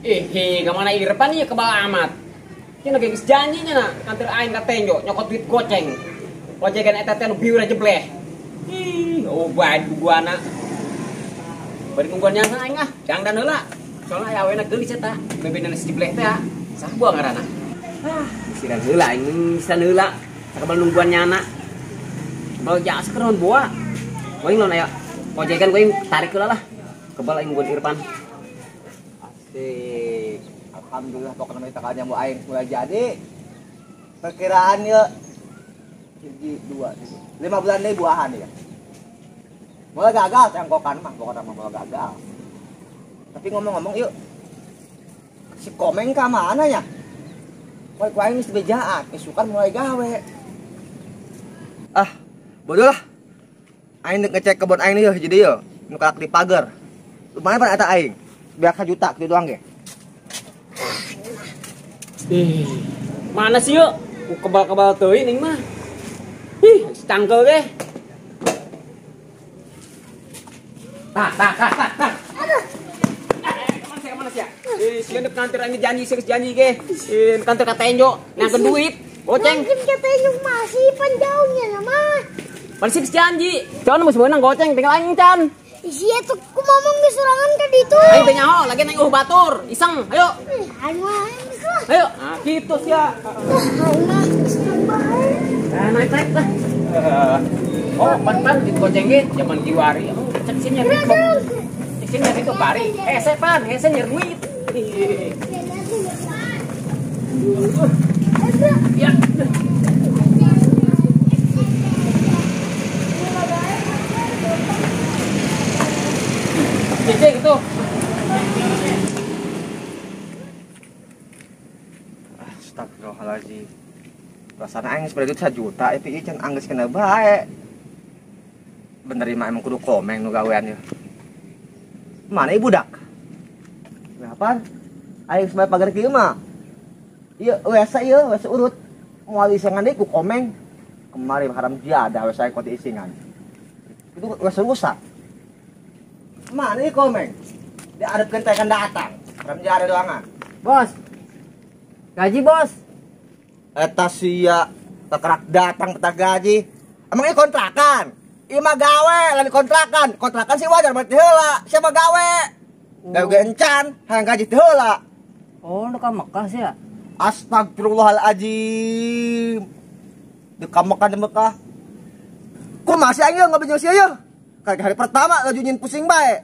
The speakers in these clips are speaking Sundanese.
Ih, kemana Irfan ieu kebal amat. Cenah geus janji nya na kantor aing ka Tenjo nyokot duit goceng. Gocengan eta teh nu bieu jebleh. Ih, oh bae guana. Bari nungguan nya aing ah, dangdan heula. Soalna aya awena geulis eta, bebena si jebleh teh. Saha buah ngaranna? Ah, misiran heula aing, misiran heula. Sakabal nungguan nyana. Kebal jasa keron buah. Going lamun aya gocengan going tarik heula lah. Kebal aing nungguan Irfan. Asik. Alhamdulillah pokoknya kita kanya mau aing mulai jadi. Perkiraan ya 1, 2, 3, 5 bulan deh buahan ya. Mulai gagal cangkokan mah, pokoknya mah mulai gagal. Tapi ngomong-ngomong yuk, si Komeng ka mana ya? Koe ku aing geus bejaan, isukan mulai gawe. Ah, bodoh lah. Aing ngecek kebun aing yeuh jadi yeuh, nu kalak di pagar. Lumayan pan eta aing. Biar juta gitu doang ge. Ih, mana sih yuk? Kebal-kebal teuing ning mah. Ih, cangkel ge. Tah, tah, tah, tah, tah. Aduh. Kemana sih ya? Ih, sieun dek kantor aing janji, sieun janji ge. Ih, kantor ka Tenjo, nyangkeun duit. Goceng. Mungkin ka Tenjo masih panjangnya na mah. Masih janji. Can geus meunang goceng, tinggal aing can. Sia tuh ku ngomong di sorangan ka ditu. Aing teh nyaho, lagi aing uh batur, iseng. Ayo. Aing mah geus lah. Ayo. Nah, kitu sia. Aing mah geus bae. Nah, naik-naik lah. Oh, pan-pan di goceng ge zaman kiwari. Oh, cek sini nyari duit. Cek sini nyari itu bari. Hese pan, hese nyari duit. Ya. Cek itu. Astagfirullahaladzim. Perasaan aing geus duit 1 juta, tapi ieu can anggeus kena bae. Bener mah emang kudu Komeng nu gawean ieu. Mana ieu budak? Kenapa? Aing geus pagar kieu mah. Ieu wesa ieu, wesa urut. Moal isengan deui ku Komeng. Kemari haram jadah wesa aing kote isingan. Itu wesa rusak. Mana ieu Komeng? Diadepkeun teh kan datang. Haram jadah doangan. Bos. Gaji, Bos. Eta sia tekerak datang petah gaji. Emang ieu kontrakan? Ieu mah gawe lain kontrakan. Kontrakan sih wajar berarti heula. Siapa gawe? Gawe ge encan, hayang gaji teh heula. Oh, nu ka Mekah sia. Astagfirullahaladzim. Di ka Mekah di Mekah. Kumaha sih aing ngobrol jeung sia yeuh? Kayak hari pertama laju nyin pusing bae.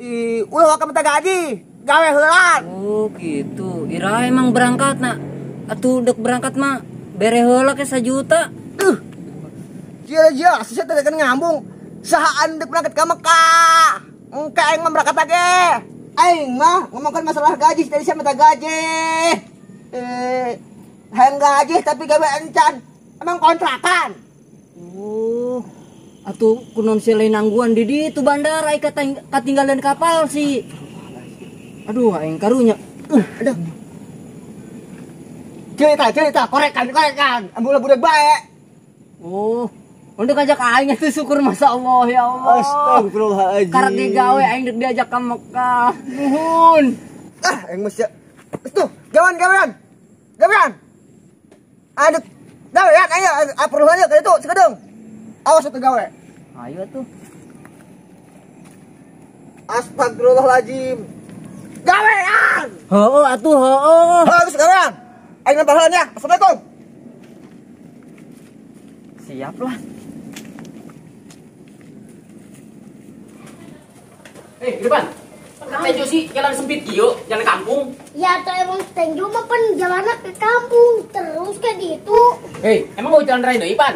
Ih, ulah waka minta gaji. Gawe heulaan. Oh, gitu. Ira emang berangkat nak. Atuh dek berangkat mah bere heula ke 1 juta. Jia-jia, sisa teh kan ngambung. Sahaan dek berangkat ka Mekah. Engke aing mah berangkat lagi. Aing mah ngomongkan masalah gaji, tadi saya minta gaji. Hayang gaji tapi gawe encan. Emang kontrakan. Oh. Atuh kunon si lain nangguan di ditu bandara katinggalan kapal sih. Aduh, aing karunya. Aduh. Cerita, korekan. Ambil budak bae. Oh, untuk ajak aing itu syukur masa Allah ya Allah. Astagfirullahaladzim. Karena gawe aing dek diajak ke Mekah. Nuhun. Ah, aing mesti. Tuh, gawean. Aduh, gawean ayo, perlu aja kayak itu sekedeng. Awas atuh gawe. Ayo tuh. Astagfirullahaladzim. Gawean. Heuh atuh heuh. Harus gawean. Aing nambah ya. Assalamualaikum. Siap lah. Irfan. Tenjo sih jalan sempit kieu, jalan kampung. Ya atau emang Tenjo mah pan jalannya ke kampung terus kayak gitu. Emang mau jalan raya deui, Pan?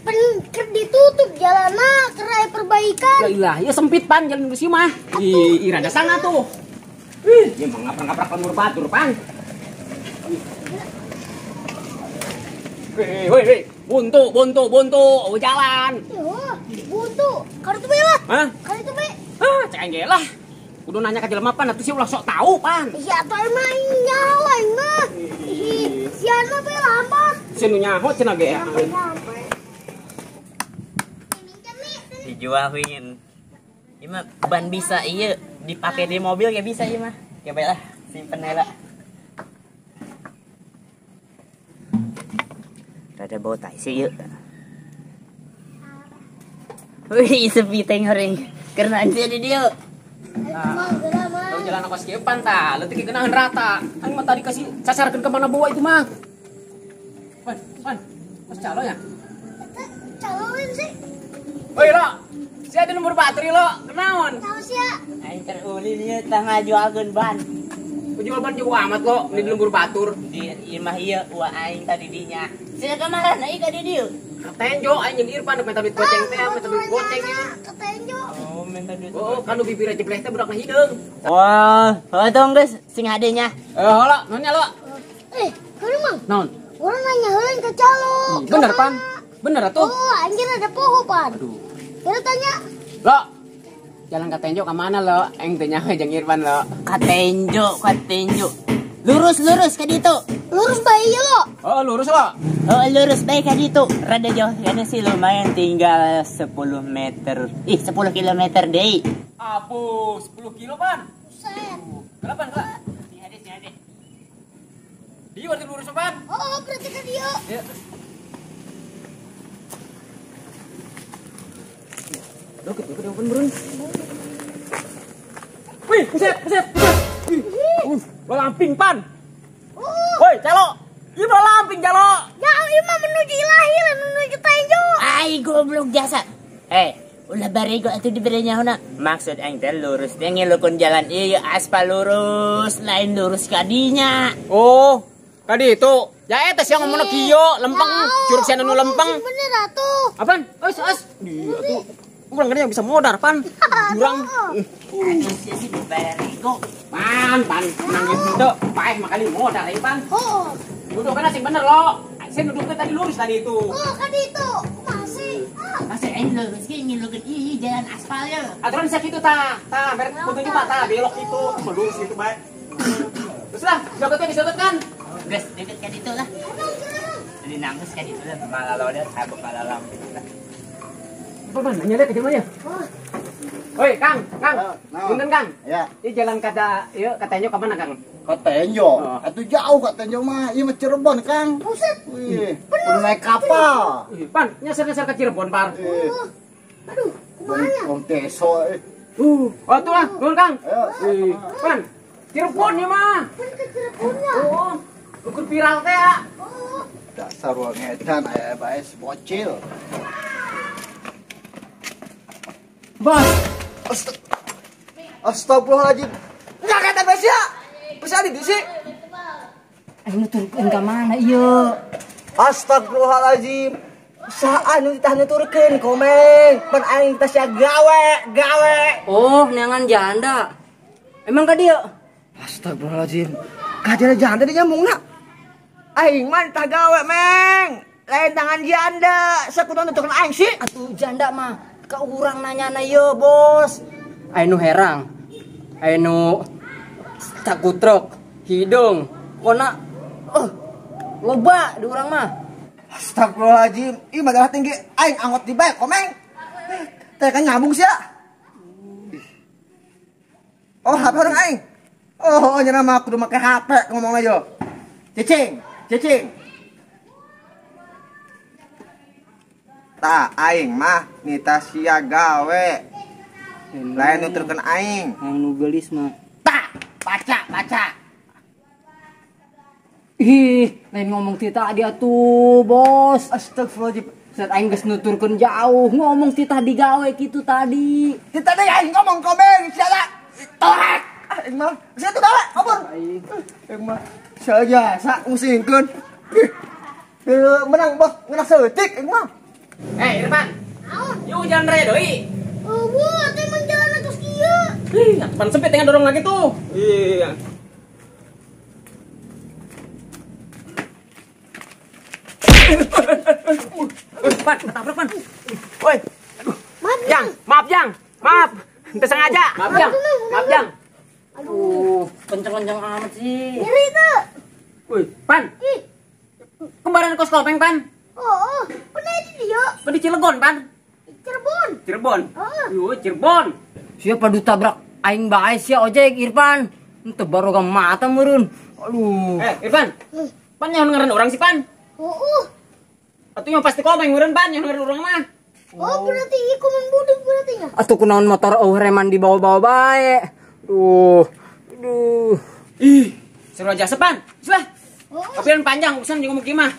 Pan keur ditutup jalanna keur aya perbaikan. Ya ilah, ya sempit pan jalan besi mah. Ih, rada sana tuh. Ih, ya mah ngaprak-ngaprak lemur batur, Pan. Hei, buntu, oh, jalan. Oh, buntu. Kartu be lah. Hah? Kartu be. Hah, cek aing ge lah. Kudu nanya ka jelema pan atuh sia ulah sok tahu pan. Iya atuh emang nyaho aing mah. Ih, siana be lambat. Sia nu nyaho cenah ge. Dijual huin. Ieu mah ban bisa ieu dipakai di mobil ya bisa ieu mah. Ya baiklah. Simpen heula. Rada bau tai sih yuk. Wih, sepi teh goreng. Karena anjir di dieu. Nah, jalan aku skipan ta, leutik geunaheun rata. Aing mah tadi kasih sasarkeun ke mana bawa itu mah. Pan, pan. Mas calo ya? Eta caloin sih. Woi, lo. Sia ada nomor bateri lo, kenaon? Tahu sia. Aing terulin ieu tah ngajualkeun ban. Jual ban jauh amat lo, ini di lembur batur. Di imah ieu uang aing tadi dinya. Sia kemarin aing ka di dieu. Ketenjo aing jeung Irfan minta duit goceng teh, minta duit goceng ieu. Ketenjo. Oh, minta duit. Oh, kan nu bibir jebleh teh budakna hideung. Wah, heuh geus sing hadenya. Heula, naon nya lo? Kudu Mang. Naon? Urang nanya heula ke calo. Bener pan? Bener atuh. Oh, anjir ada poho pan. Aduh. Kita tanya. Lo. Jalan ka Tenjo ka mana lo? Aing teh nyaho jeung Irfan lo. Ka Tenjo, ka Tenjo. Lurus lurus ka ditu. Lurus bae ieu lo. Oh, lurus lo. Oh, lurus bae ka ditu. Rada jauh kana sih lumayan tinggal 10 meter. Ih, 10 kilometer deui. Abu, 10 kilo pan. Buset. Berapa pan? Sing hade, sing hade. Dia berarti lurus pan. Oh, berarti ka dieu. Iya. Deket, deket, deket, berun. Wih, buset, buset, buset. Wih, lamping pan. Woi, calo. Ieu mah lamping calo. Ya, ieu mah menuju ilahi lah, menuju Tenjo. Ai goblok jasa. Ulah barego atuh dibere nyahona. Maksud aing teh lurus teh ngilukeun jalan ieu aspal lurus, lain lurus ka dinya. Oh, ka ditu. Ya eta sia ngomongna kieu, lempeng, curug sia nu lempeng. Bener atuh. Apaan? Os, os. Di atuh. Urang gede yang bisa modar pan. Jurang. Aduh sia sih barego. Pan, pan, menang gitu. Paeh makali modar ieu pan. Oh. Duduk kan sing bener lo. Saya duduknya tadi lurus tadi itu. Oh, kan itu. Masih. Masih aing lurus ge ngilukeun ieu jalan aspal ye. Aturan sia kitu tah. Tah, ber kudu mah tah belok itu. Lurus itu bae. Terus lah, jogotnya disebut kan? Geus deket ka ditu lah. Ini nangis ka ditu lah, malah loda sabuk malah lamping lah. Apa nanya deh ke ya? Oi, Kang, Kang. Punten Kang. Ya. Ieu jalan kada ieu ka Tenjo ka mana, Kang? Ka Tenjo. Atuh jauh ka Tenjo mah. Ieu mah Cirebon, Kang. Buset. Wih, kudu naik kapal. Ih, pan, nyasar-nyasar ke Cirebon, Par. Aduh, kumaha? Wong teso. Oh, atuh lah, nuhun Kang. Ayo. Pan, Cirebon ieu mah. Pan ke Cirebonnya. Oh, ukur viral teh ya. Oh. Dasar wong edan aya bae bocil. Bos. Astagfirullahaladzim. Enggak kata Besia. Bisa di sini. Aing nuturkeun ka mana ieu? Astagfirullahaladzim. Saan nu ditah nuturkeun komeng. Pan aing teh sia gawe, gawe. Oh, neangan janda. Emang ka dieu? Astagfirullahaladzim. Ka janda di nyambungna. Aing mah ditah gawe, Meng. Lain tangan janda. Sakudu nuturkeun aing sih. Atuh janda mah ke urang nanya na yo bos. Ainu herang, ainu cakutrok, hidung, kona, loba di urang mah. Astagfirullahaladzim, ih masalah tinggi, aing anggot di bae komeng. Teh kan nyambung sih ya. Oh HP orang aing. Oh nyana mah kudu make HP ngomongna yo. Cicing, cicing. Tah aing mah nita sia gawe. Lain nuturkeun aing. Yang nu geulis mah. Tah, baca, baca. Ih, lain ngomong ti tadi atuh, Bos. Astagfirullahaladzim. Saat aing geus nuturkeun jauh, ngomong ti tadi gawe kitu tadi. Ti tadi aing ngomong komeng, sia torek. Aing mah, sia tuh gawe, kabur. Aing mah sia jasa ngusingkeun. Menang bos, menang seutik aing mah. Irfan. Naon? Yuk jalan raya deui. Eueuh, teh emang jalan atus kieu. Ih, pan sempit dengan dorong lagi tuh. Iya. Pan, ketabrak pan. Woi. Aduh. Maaf, Jang, maaf Jang. Maaf. Ente sengaja. Maaf Jang. Maaf Jang. Aduh, kenceng-kenceng amat sih. Nyeri tuh. Woi, Pan. Ih. Kembaran kos kopeng, Pan. Oh, pernah di dia. Pan di Cilegon, Pan. Cirebon. Cirebon. Oh. Yo, Cirebon. Siapa ditabrak aing bae sia ojek Irfan. Henteu baroga mata meureun. Aduh. Irfan. Pan nyaho ngaran urang si Pan. Heeh. Atuh mah pasti komeng meureun Pan nyaho ngaran urang mah. Oh, berarti ieu komeng budak berarti nya. Atuh kunaon motor eueuh reman dibawa-bawa bae. Duh. Aduh. Ih, seru aja sepan. Sulah. Kapian panjang urusan jeung ngomong kieu mah.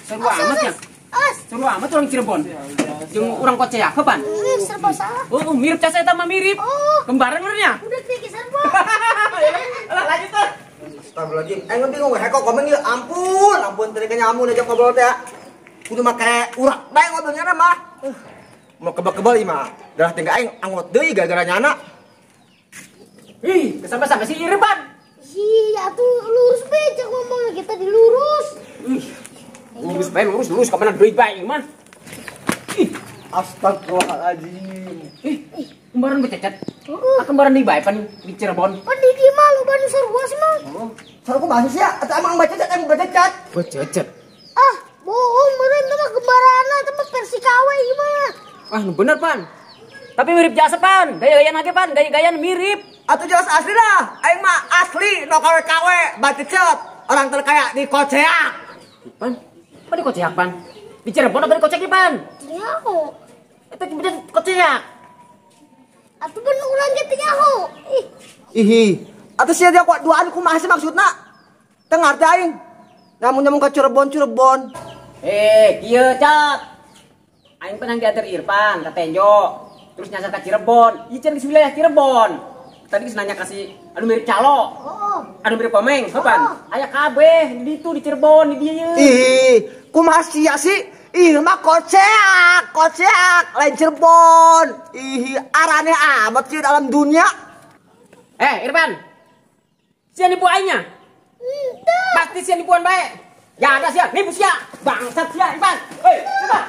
Seru amat ya. Seru amat urang Cirebon. Jeung urang Koceak pan. Serba salah. Oh, mirip casa eta mah mirip. Kembaran meureun nya. Udah teh serba. Lah lanjut tuh. Astagfirullahaladzim. Aing bingung we kok komeng ieu. Ampun, ampun teh nyamun aja ngobrol teh. Kudu make urak bae ngobrolnya mah. Mau kebel-kebel ieu mah. Darah tinggal aing angot deui gara-gara nyana. Ih, kesampe-sampe si Irfan. Iya, atuh lurus bae cek ngomongna kita dilurus. Ih. Lurus bae lurus lurus ka mana deui bae ieu mah. Ih, astagfirullahaladzim. Ih, kembaran bececet. Ah, kembaran deui bae pan di Cirebon. Pan di dieu mah loba nu sarua sih mah. Sarua kumaha sih ya? Atuh emang bececet emang bececet. Bececet. Ah, bohong meureun teh mah kembaranna teh mah versi KW ieu mah. Ah, nu bener pan. Tapi mirip jasa pan, gaya-gayaan lagi pan, gaya-gayaan mirip. Atuh jelas asli lah, aing mah asli no KW-KW, bacecet, orang terkaya di Koceak. Pan, apa di Koceak pan? Di Cirebon apa di Koceak pan? Nyaho. Itu bener Koceak. Atuh bener urang ge teu nyaho. Ih. Ihi, atuh sia dia kuat duaan kumaha sih maksudna? Teu ngarti aing. Namun nyamung ka Cirebon-Cirebon. Kieu cat. Aing pernah diatur Irfan ka Tenjo. Terus nyasar ke Cirebon, ieu can geus wilayah Cirebon. Tadi geus nanya kasih anu mirip calo. Anu mirip komeng, heuh Aya kabeh di ditu di Cirebon di dieu. Ih, kumaha sia sih? Ih, mah Koceak, Koceak, lain Cirebon. Ih, araneh amat sih dalam dunia. Irfan. Sia nipu aingnya? Henteu. Pasti sia nipuan bae. Ya ada sia, nipu sia. Bangsat sia, Irfan. Hei, Irfan.